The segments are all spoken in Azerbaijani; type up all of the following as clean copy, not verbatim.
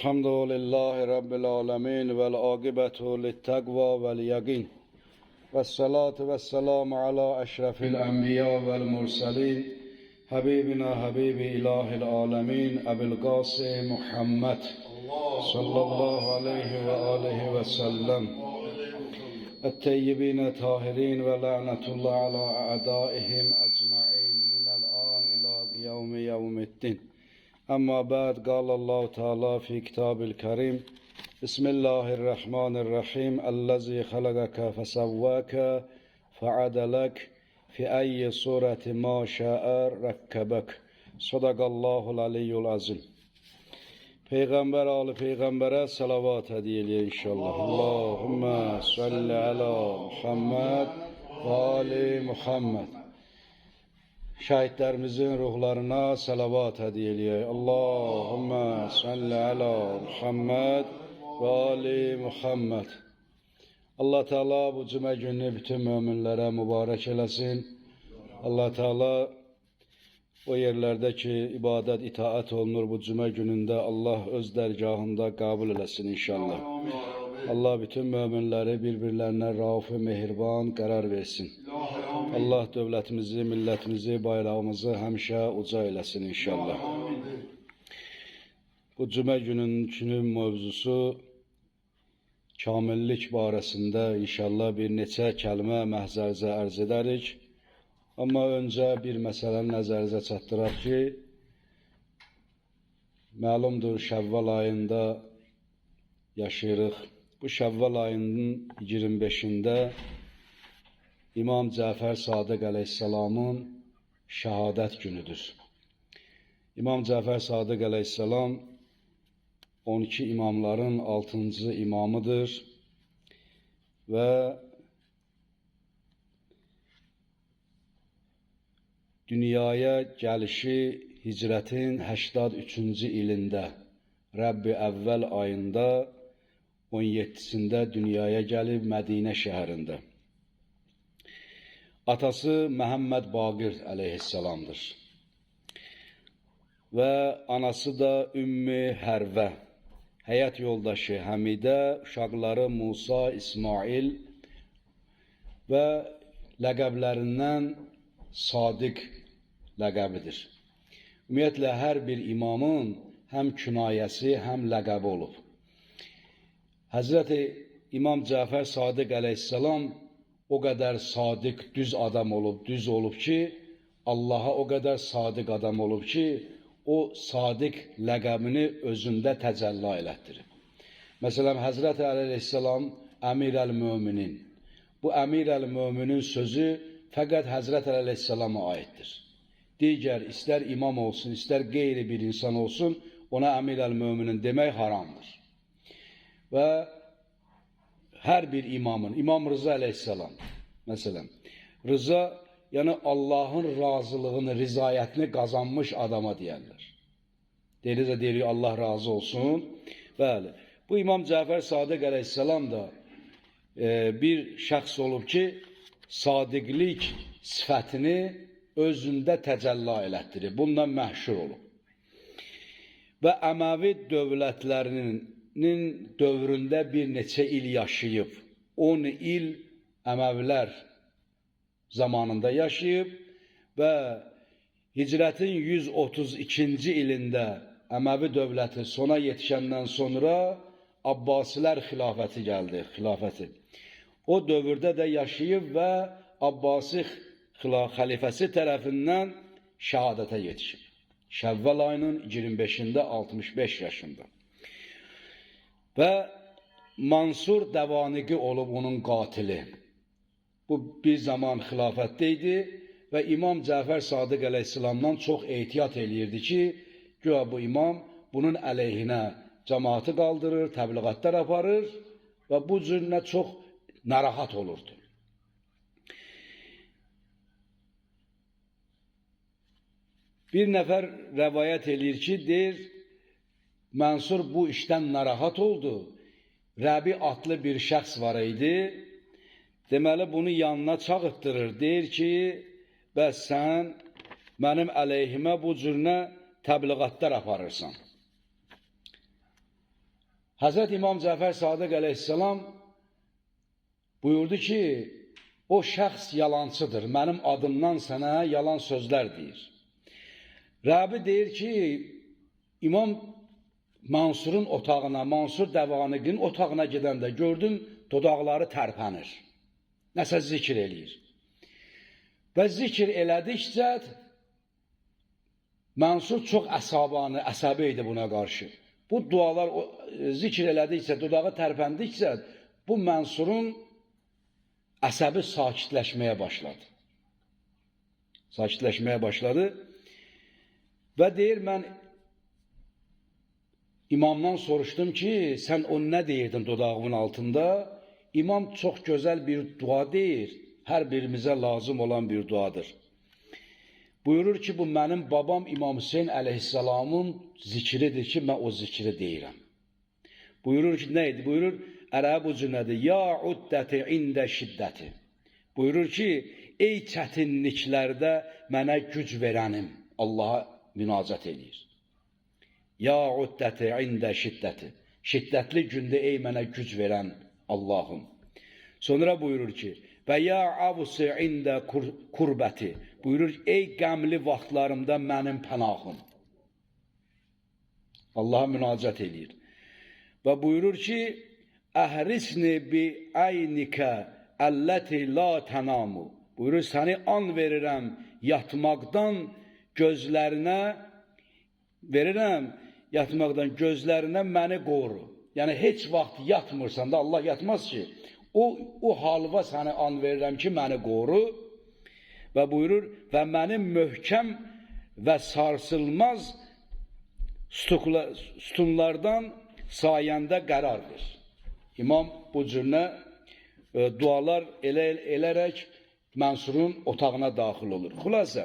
Elhamdülillahi Rabbil alemin vel aqibetu littaqva vel yaqin. Vessalatu vesselamu ala eşrefil enbiya vel murselin. Habibina habibi ilahil alemin Ebil Qasim Muhammed sallallahu aleyhi ve alihi ve sellem. الطيبين الطاهرين ولعنة الله على أعدائهم أجمعين من الآن إلى يوم يوم الدين. أما بعد قال الله تعالى في كتاب الكريم بسم الله الرحمن الرحيم الذي خلقك فسواك فعدلك في أي صورة ما شاء ركبك صدق الله العلي العظيم. Peyğəmbər ali peyğəmbərə salavat hədiyyə eləyək inşallah. Allahümmə salli əla Muhammed və ali Muhammed. Şəhidlərimizin ruhlarına salavat hədiyyə eləyək. Allahümmə salli əla Muhammed və ali Muhammed. Allah Teala bu cümə gününü bütün möminlərə mübarək eləsin. Allah Teala o yerlərdə ki, ibadət, itaət olunur bu cümə günündə Allah öz dərgahında qəbul eləsin inşallah. Allah bütün möminləri bir-birlərinə rauf mehriban qərar versin. Allah dövlətimizi, millətimizi, bayrağımızı həmişə uca eləsin inşallah. Bu cümə gününün mövzusu kamillik barəsində inşallah bir neçə kəlmə məhzərizə ərz edərik. Amma öncə bir məsələni nəzərinizə çatdıraq ki, məlumdur Şəvval ayında yaşayırıq. Bu Şəvval ayının 25-də İmam Cəfər Sadiq əleyhissalamın şəhadət günüdür. İmam Cəfər Sadiq əleyhissalam 12 imamların 6-cı imamıdır və dünyaya gəlişi hicrətin 83-cü ilində, Rəbbi əvvəl ayında 17-sində dünyaya gəlib Mədinə şəhərində. Atası Məhəmməd Baqir əleyhissalamdır və anası da Ümmi Hərvə, həyat yoldaşı Həmidə, uşaqları Musa, İsmail və ləqəblərindən Sadiq ləqəbidir. Ümumiyyətlə, hər bir imamın həm künayəsi, həm ləqəbi olub. Həzrəti İmam Cəfər Sadiq əleyhissalam o qədər sadiq, düz adam olub, düz olub ki, Allaha o qədər sadiq adam olub ki, o sadiq ləqəbini özündə təcəlla elətdirib. Məsələn, Həzrəti Əli əleyhissalam Əmir əl-Möminin. Bu Əmir əl-Möminin sözü fəqət Həzrət Əli əleyhissalama aiddir. Digər istər imam olsun, istər qeyri bir insan olsun, ona Əmir əl-Möminin demək haramdır. Və hər bir imamın, İmam Rıza əleyhissalam, məsələn, Rıza, yəni Allahın razılığını, rizayətini qazanmış adama deyərlər. Deyir də deyirik, Allah razı olsun. Bəli, bu İmam Cəfər Sadiq əleyhissalam da bir şəxs olub ki, sadiqlik sifətini özündə təcəlla elətdirir. Bundan məşhur olub. Və Əməvi dövlətlərinin dövründə bir neçə il yaşayıb. 10 il Əməvilər zamanında yaşayıb və hicrətin 132-ci ilində Əməvi dövləti sona yetişəndən sonra Abbasilər xilafəti gəldi, xilafəti. O dövrdə də yaşayıb və Abbasi xəlifəsi tərəfindən şəhadətə yetişib. Şəvval ayının 25-də 65 yaşında. Və Mansur Dəvaniqi olub onun qatili. Bu bir zaman xilafətdə idi və İmam Cəfər Sadiq əleyhissalamdan çox ehtiyat eləyirdi ki, güya bu imam bunun əleyhinə cəmaatı qaldırır, təbliğatlar aparır və bu cür nə çox narahat olurdu. Bir nəfər rəvayət eləyir ki, deyir, Mənsur bu işdən narahat oldu. Rəbi adlı bir şəxs var idi. Deməli, bunu yanına çağıtdırır. Deyir ki, bəs sən mənim əleyhimə bu cür nə təbliğatlar aparırsan. Həzrət İmam Cəfər Sadiq əleyhissalam buyurdu ki, o şəxs yalancıdır, mənim adımdan sənə yalan sözlər deyir. Rəbi deyir ki, İmam Mansurun otağına, Mansur Dəvaniqin otağına gedəndə gördüm, dodaqları tərpənir. Nəsə zikr eləyir. Və zikr elədikcə Mansur çox əsəbi idi buna qarşı. Bu dualar zikr elədikcə, dodağı tərpəndikcə bu Mansurun əsəbi sakitləşməyə başladı. Sakitləşməyə başladı və deyir, mən İmamdan soruşdum ki, sən o nə deyirdin dodağımın altında? İmam çox gözəl bir dua deyir, hər birimizə lazım olan bir duadır. Buyurur ki, bu mənim babam İmam Hüseyin əleyhissalamın zikridir ki, mən o zikri deyirəm. Buyurur ki, nə idi? Buyurur, ərəbi bu cümlədir. Ya uddəti ində şiddəti. Buyurur ki, ey çətinliklərdə mənə güc verənim. Allaha münacat eləyir. Ya uddəti ində şiddəti. Şiddətli gündə ey mənə güc verən Allahım. Sonra buyurur ki, və ya avusi ində kurbəti. Buyurur, ey qəmli vaxtlarımda mənim pənahım. Allaha münacat eləyir. Və buyurur ki, əhrisni bi aynikə əlləti la tənamu. Buyurur, səni an verirəm yatmaqdan gözlərinə, verirəm yatmaqdan gözlərinə məni qoru. Yəni, heç vaxt yatmırsan da, Allah yatmaz ki, o halva səni an verirəm ki, məni qoru. Və buyurur, və mənim möhkəm və sarsılmaz sütunlardan sayəndə qərar ver. İmam bu cürnə dualar elərək Mənsurun otağına daxil olur. Xülasə,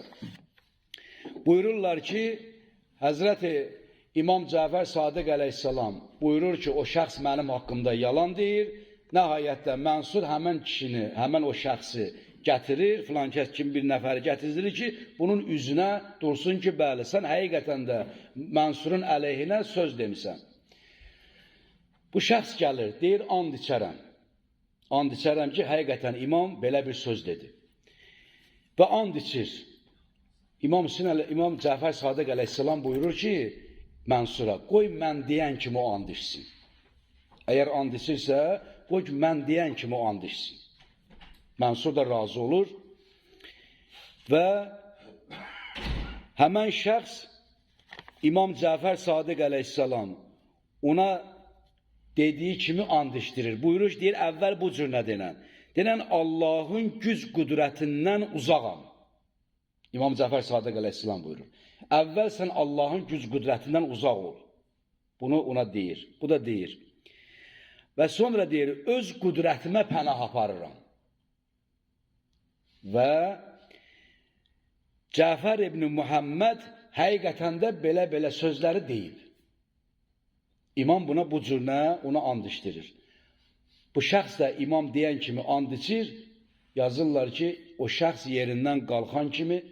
buyururlar ki, Həzrəti İmam Cəfər Sadiq əleyhissalam buyurur ki, o şəxs mənim haqqımda yalan deyir. Nəhayətdə Mənsur həmən kişini, həmən o şəxsi gətirir, filan kəs kim bir nəfəri gətirir ki, bunun üzünə dursun ki, bəli, sən həqiqətən də Mənsurun əleyhinə söz demisən. Bu şəxs gəlir, deyir, and içərəm. And içərəm ki, həqiqətən imam belə bir söz dedi. Və and içir. İmam Cəfər Sadiq əleyhissalam buyurur ki, Mənsura, qoy mən deyən kimi o and içsin. Əgər and içirsə, qoy ki, mən deyən kimi o and içsin. Mənsur da razı olur və həmən şəxs İmam Cəfər Sadiq əleyhissalam ona dediyi kimi and içdirir. Buyurur, deyir, əvvəl bu cür nə denən? Denən, Allahın güc qüdrətindən uzağam. İmam Cəfər Sadiq əleyhissalam buyurur. Əvvəl sən Allahın güc qüdrətindən uzaq ol. Bunu ona deyir. Bu da deyir. Və sonra deyir, öz qüdrətimə pənah aparıram. Və Cəfər ibn Muhammed həqiqətən də belə-belə sözləri deyib. İmam buna bu cür nə? Ona and içdirir. Bu şəxs də imam deyən kimi and içir, yazırlar ki, o şəxs yerindən qalxan kimi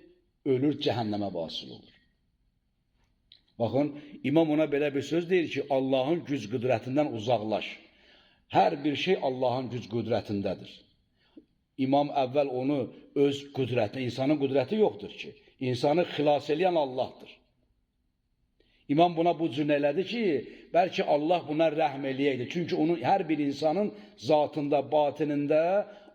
ölür, cəhənnəmə vasıl olur. Baxın, imam ona belə bir söz deyir ki, Allahın güc qüdrətindən uzaqlaş. Hər bir şey Allahın güc qüdrətindədir. İmam əvvəl onu öz qüdrətinə, insanın qüdrəti yoxdur ki, insanı xilas eləyən Allahdır. İmam buna bu cür elədi ki, bəlkə Allah buna rəhm eləyəydi. Çünki onun hər bir insanın zatında, batinində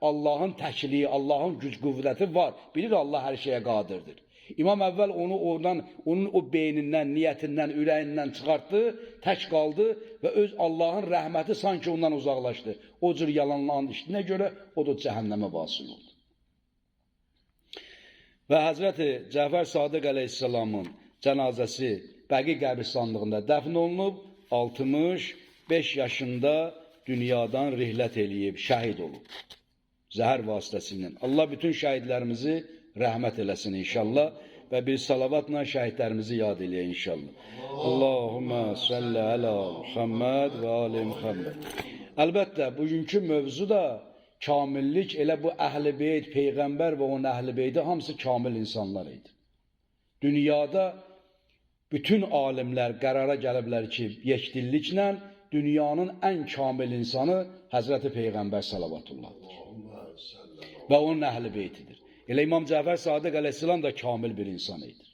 Allahın təkliyi, Allahın güc qüvvəti var. Bilir Allah hər şeyə qadirdir. İmam əvvəl onu oradan, onun o beynindən, niyyətindən, ürəyindən çıxartdı, tək qaldı və öz Allahın rəhməti sanki ondan uzaqlaşdı. O cür yalanla and içdiyinə görə o da cəhənnəmə vasıl oldu. Və Həzrəti Cəfər Sadiq əleyhissalamın cənazəsi Bəqi qəbristanlığında dəfn olunub, 65 yaşında dünyadan rihlət eləyib, şəhid olub. Zəhər vasitəsilə. Allah bütün şəhidlərimizi rəhmət eləsin inşallah və bir salavatla şəhidlərimizi yad eləyək inşallah. Allahümmə salli əla Muhammed və ali Muhammed. Əlbəttə, bugünkü mövzu da kamillik, elə bu əhl-i beyt, Peyğəmbər və onun əhl-i beyti hamısı kamil insanlar idi. Dünyada bütün alimlər qərara gəliblər ki, yekdilliklə dünyanın ən kamil insanı Həzrəti Peyğəmbər salavatullahdır. Və onun əhl-i beytidir. Elə İmam Cəfər Sadiq əleyhissalam da kamil bir insan idi.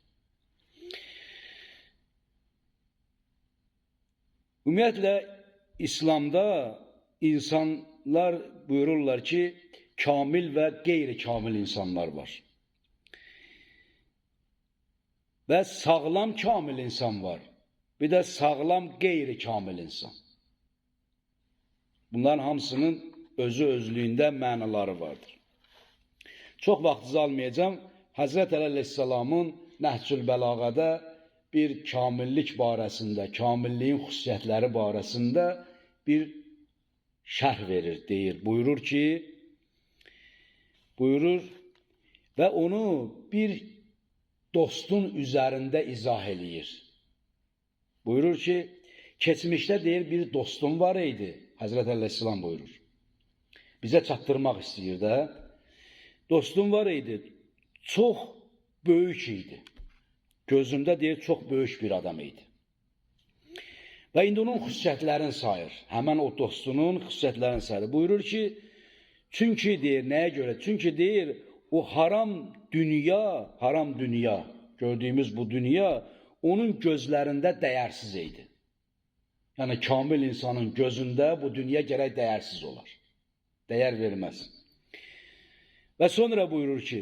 Ümumiyyətlə, İslamda insanlar buyururlar ki, kamil və qeyri-kamil insanlar var. Və sağlam kamil insan var. Bir də sağlam qeyri-kamil insan. Bunların hamısının özü özlüyündə mənaları vardır. Çox vaxtınızı almayacağam. Həzrət Əli əleyhissalamın Nəhcül Bəlağədə bir kamillik barəsində, kamilliyin xüsusiyyətləri barəsində bir şərh verir, deyir. Buyurur ki, buyurur və onu bir dostun üzərində izah eləyir. Buyurur ki, keçmişdə deyir bir dostum var idi. Həzrət Əli əleyhissalam buyurur. Bizə çatdırmaq istəyir də. Dostum var idi, çox böyük idi. Gözümdə deyir, çox böyük bir adam idi. Və indi onun xüsusiyyətlərini sayır. Həmən o dostunun xüsusiyyətlərini sayır. Buyurur ki, çünki deyir, nəyə görə? Çünki deyir, o haram dünya, gördüyümüz bu dünya, onun gözlərində dəyərsiz idi. Yəni, kamil insanın gözündə bu dünya gərək dəyərsiz olar. Dəyər verməz. Və sonra buyurur ki,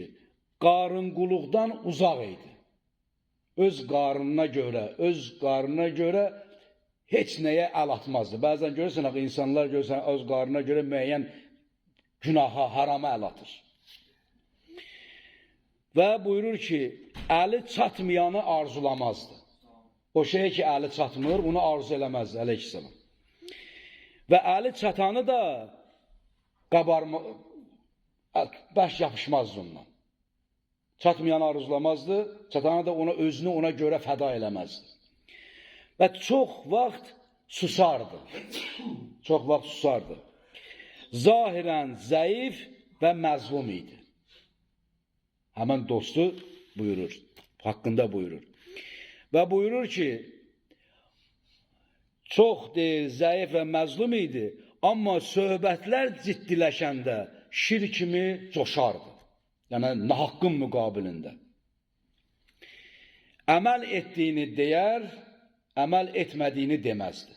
qarınquluqdan uzaq idi. Öz qarnına görə, heç nəyə əl atmazdı. Bəzən görürsən, insanlar görürsən, öz qarnına görə müəyyən günaha, harama əl atır. Və buyurur ki, əli çatmayanı arzulamazdı. O şeyə ki, əli çatmır, onu arzu eləməzdi, əleyhissalam. Və əli çatanı da qabarma, bəş yapışmazdı ondan. Çatmayanı arzulamazdı, çatanı da ona özünü ona görə fəda eləməzdi. Və çox vaxt susardı. Çox vaxt susardı. Zahirən zəif və məzlum idi. Həmən dostu buyurur, haqqında buyurur. Və buyurur ki, çox deyir, zəif və məzlum idi, amma söhbətlər ciddiləşəndə şir kimi coşardı. Yəni, nahaqqın müqabilində. Əməl etdiyini deyər, əməl etmədiyini deməzdi.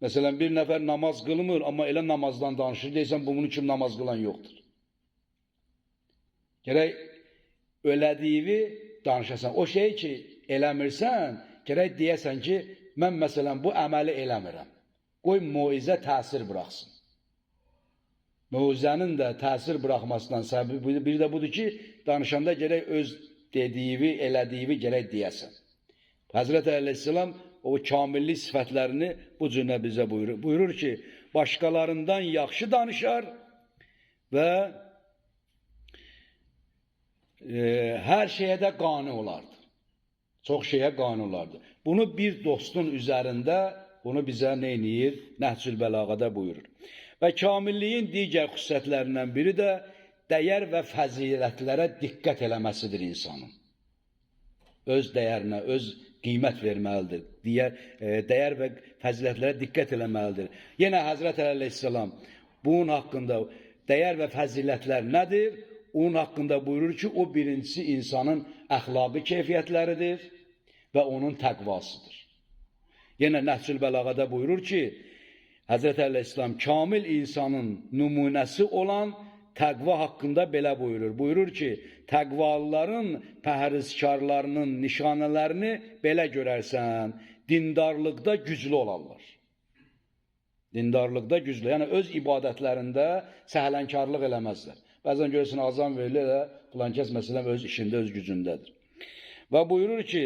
Məsələn, bir nəfər namaz qılmır, amma elə namazdan danışır, deyirsən, bunun kimi namaz qılan yoxdur. Gərək ölədiyi danışasan. O şeyi ki, eləmirsən, gərək deyəsən ki, mən məsələn bu əməli eləmirəm. Qoy moizə təsir buraxsın. Moizənin də təsir buraxmasından səbəbi bir də budur ki, danışanda gərək öz dediyi, elədiyi gərək deyəsən. Həzrət Əli əleyhissalam o kamillik sifətlərini bu cürlə bizə buyurur. Buyurur ki, başqalarından yaxşı danışar və hər şeyə də qane olardı. Çox şeyə qane olardı. Bunu bir dostun üzərində, bunu bizə nə eləyir? Nəhcül Bəlağədə buyurur. Və kamilliyin digər xüsusiyyətlərindən biri də dəyər və fəzilətlərə diqqət eləməsidir insanın. Öz dəyərinə, öz qiymət verməlidir. Dəyər və fəzilətlərə diqqət eləməlidir. Yenə Həzrət Əli əleyhissalam bunun haqqında dəyər və fəzilətlər nədir? Onun haqqında buyurur ki, o birincisi insanın əxlaqi keyfiyyətləridir və onun təqvasıdır. Yenə Nəhcül Bəlağədə buyurur ki, Həzrət Əli əleyhissalam kamil insanın nümunəsi olan təqva haqqında belə buyurur. Buyurur ki, təqvalıların pəhrizkarlarının nişanələrini belə görərsən, dindarlıqda güclü olarlar. Dindarlıqda güclü, yəni öz ibadətlərində səhlənkarlıq eləməzlər. Bəzən görürsən, azan verilir, elə filan kəs məsələn öz işində, öz gücündədir. Və buyurur ki,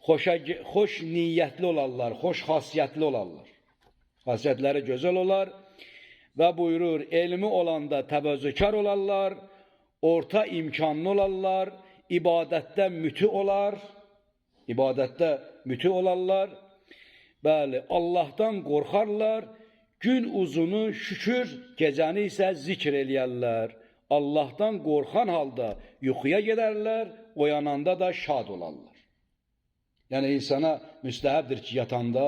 xoş niyyətli olarlar, xoş xasiyyətli olarlar. Xasiyyətləri gözəl olar və buyurur, elmi olanda təvəzzökar olarlar, orta imkanlı olarlar, ibadətdə müti olar, ibadətdə müti olarlar, bəli, Allahdan qorxarlar, gün uzunu şükür, gecəni isə zikr eləyərlər. Allahdan qorxan halda yuxuya gedərlər, oyananda da şad olarlar. Yəni, insana müstəhəbdir ki, yatanda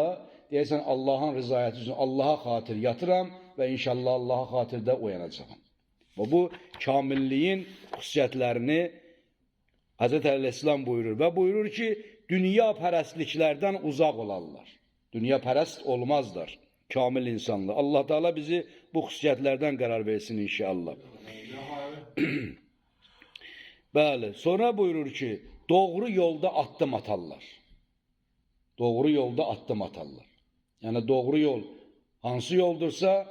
deyərsən Allahın rızayəti üçün, Allaha xatir yatıram və inşallah Allaha xatirdə oyanacağam. Və bu kamilliyin xüsusiyyətlərini Həzrət Əleyhisselam buyurur və buyurur ki, dünya pərəstliklərdən uzaq olarlar. Dünya pərəst olmazlar kamil insanlar. Allah Teala bizi bu xüsusiyyətlərdən qərar versin inşallah. Bəli, sonra buyurur ki, doğru yolda addım atarlar. Doğru yolda addım atarlar. Yəni doğru yol hansı yoldursa,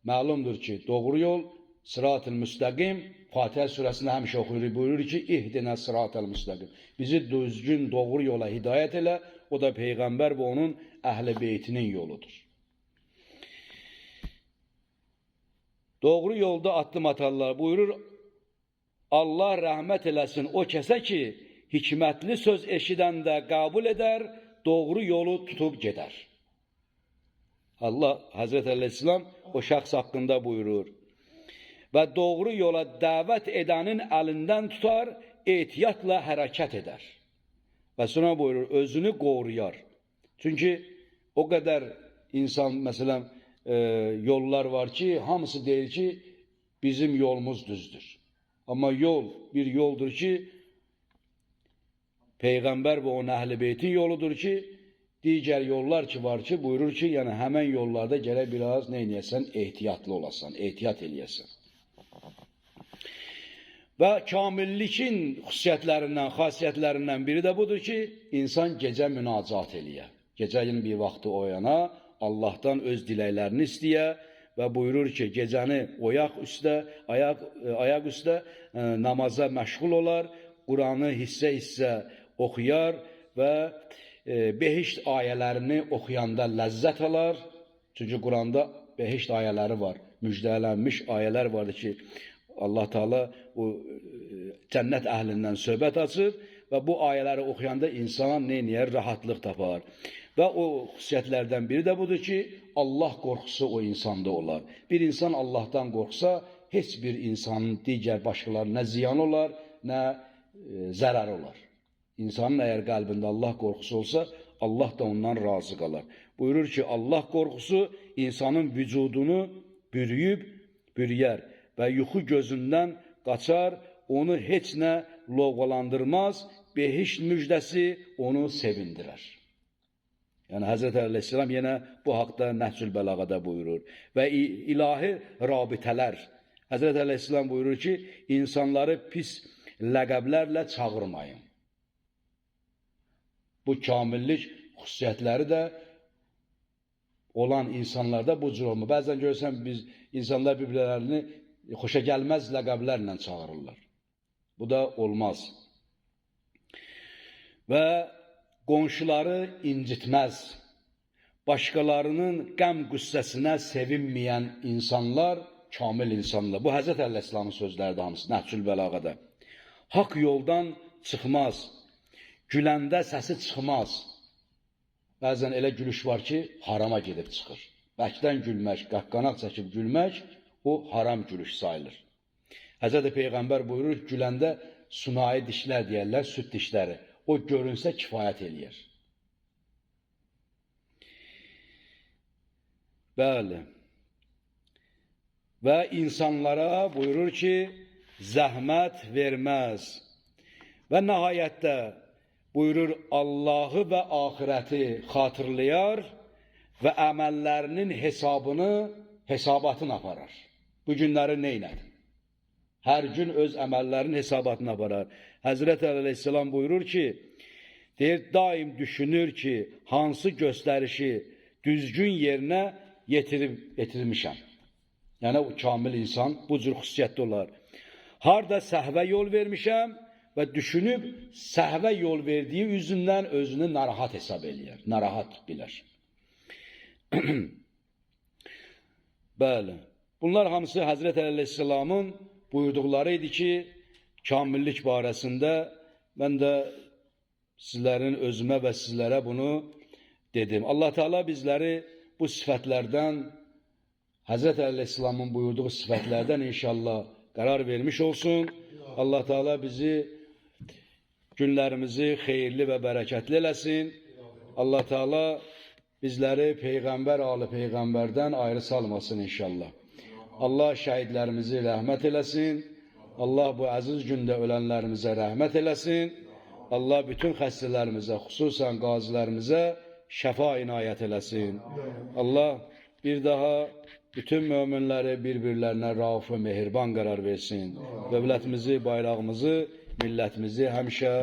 məlumdur ki, doğru yol sırat-ı müstəqim. Fatihə surəsində həmişə oxuyuruq, buyurur ki, ihdinə sırat-ı müstəqim. Bizi düzgün, doğru yola hidayət elə, o da Peyğəmbər və onun əhl-i beytinin yoludur. Doğru yolda addım atarlar. Buyurur, Allah rəhmət eləsin o kəsə ki, hikmətli söz eşidəndə qəbul edər, doğru yolu tutub gedər. Allah, Həzrət Əleyhisselam o şəxs haqqında buyurur. Və doğru yola dəvət edənin əlindən tutar, ehtiyatla hərəkət edər. Və sonra buyurur, özünü qoruyar. Çünki o qədər insan, məsələn, yollar var ki, hamısı deyir ki, bizim yolumuz düzdür. Amma yol bir yoldur ki, Peyğəmbər və onun əhl-i beytin yoludur ki, digər yollar ki var ki, buyurur ki, yəni həmən yollarda gərək biraz nə eləyəsən, ehtiyatlı olasan, ehtiyat eləyəsən. Və kamillikin xüsusiyyətlərindən, xasiyyətlərindən biri də budur ki, insan gecə münacat eləyə. Gecənin bir vaxtı oyana, Allahdan öz diləklərini istəyə və buyurur ki, gecəni oyaq üstə, ayaq üstə namaza məşğul olar, Quranı hissə-hissə oxuyar və behişt ayələrini oxuyanda ləzzət alar. Çünki Quranda behişt ayələri var, müjdələnmiş ayələr vardır ki, Allah Teala o cənnət əhlindən söhbət açır və bu ayələri oxuyanda insan nə eləyər? Rahatlıq tapar. Və o xüsusiyyətlərdən biri də budur ki, Allah qorxusu o insanda olar. Bir insan Allahdan qorxsa, heç bir insanın digər başqalarına nə ziyan olar, nə zərər olar. İnsanın əgər qəlbində Allah qorxusu olsa, Allah da ondan razı qalar. Buyurur ki, Allah qorxusu insanın vücudunu bürüyüb, bürüyər və yuxu gözündən qaçar, onu heç nə lovğalandırmaz, behişt müjdəsi onu sevindirər. Yəni Həzrət Əleyhisselam yenə bu haqda Nəhcül Bəlağada buyurur. Və ilahi rabitələr. Həzrət Əleyhisselam buyurur ki, insanları pis ləqəblərlə çağırmayın. Bu kamillik xüsusiyyətləri də olan insanlarda bu cür olmur. Bəzən görürsən, biz insanlar bir-birlərini xoşa gəlməz ləqəblərlə çağırırlar. Bu da olmaz. Və qonşuları incitməz, başqalarının qəm qüssəsinə sevinməyən insanlar kamil insanlar. Bu Həzrət Əleyhisselamın sözləridir hamısı, Nəhcül Bəlağədə. Haqq yoldan çıxmaz, güləndə səsi çıxmaz. Bəzən elə gülüş var ki, harama gedib çıxır. Bəkdən gülmək, qaqqanaq çəkib gülmək, o haram gülüş sayılır. Həzrət Peyğəmbər buyurur, güləndə sunai dişlər deyərlər, süd dişləri. O görünsə kifayət eləyər. Bəli. Və insanlara buyurur ki, zəhmət verməz. Və nəhayətdə buyurur, Allahı və axirəti xatırlayar və əməllərinin hesabatını aparar. Bu günləri neynədi? Hər gün öz əməllərinin hesabatını aparar. Həzrət Əleyhisselam buyurur ki, deyir, daim düşünür ki, hansı göstərişi düzgün yerinə yetirmişəm. Yəni, o kamil insan bu cür xüsusiyyətli olar. Harda səhvə yol vermişəm və düşünüb səhvə yol verdiyi üzündən özünü narahat hesab eləyər, narahat bilər. Bəli, bunlar hamısı Həzrət Əleyhisselamın buyurduqları idi ki, kamillik barəsində mən də sizlərin özümə və sizlərə bunu dedim. Allah Teala bizləri bu sifətlərdən, Həzrət Əleyhisselamın buyurduğu sifətlərdən inşallah qərar vermiş olsun. Allah Teala bizi, günlərimizi xeyirli və bərəkətli eləsin. Allah Teala Bizləri Peyğəmbər, ali Peyğəmbərdən ayrı salmasın inşallah. Allah şəhidlərimizi rəhmət eləsin. Allah bu əziz gündə ölənlərimizə rəhmət eləsin. Allah bütün xəstələrimizə, xüsusən qazilərimizə şəfa inayət eləsin. Allah bir daha bütün möminləri bir-birlərinə rauf və mehriban qərar versin. Dövlətimizi, bayrağımızı, millətimizi həmişə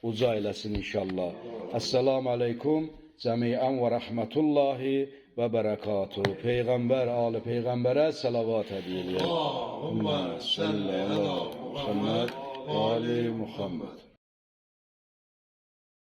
uca eləsin inşallah. Əssalamu aleykum cəmiən və rəhmətullahi və bərəkatuhu. Peyğəmbər, ali Peyğəmbərə səlavat hədiyyə. Allahümme salli ala Muhammed və ali Muhammed.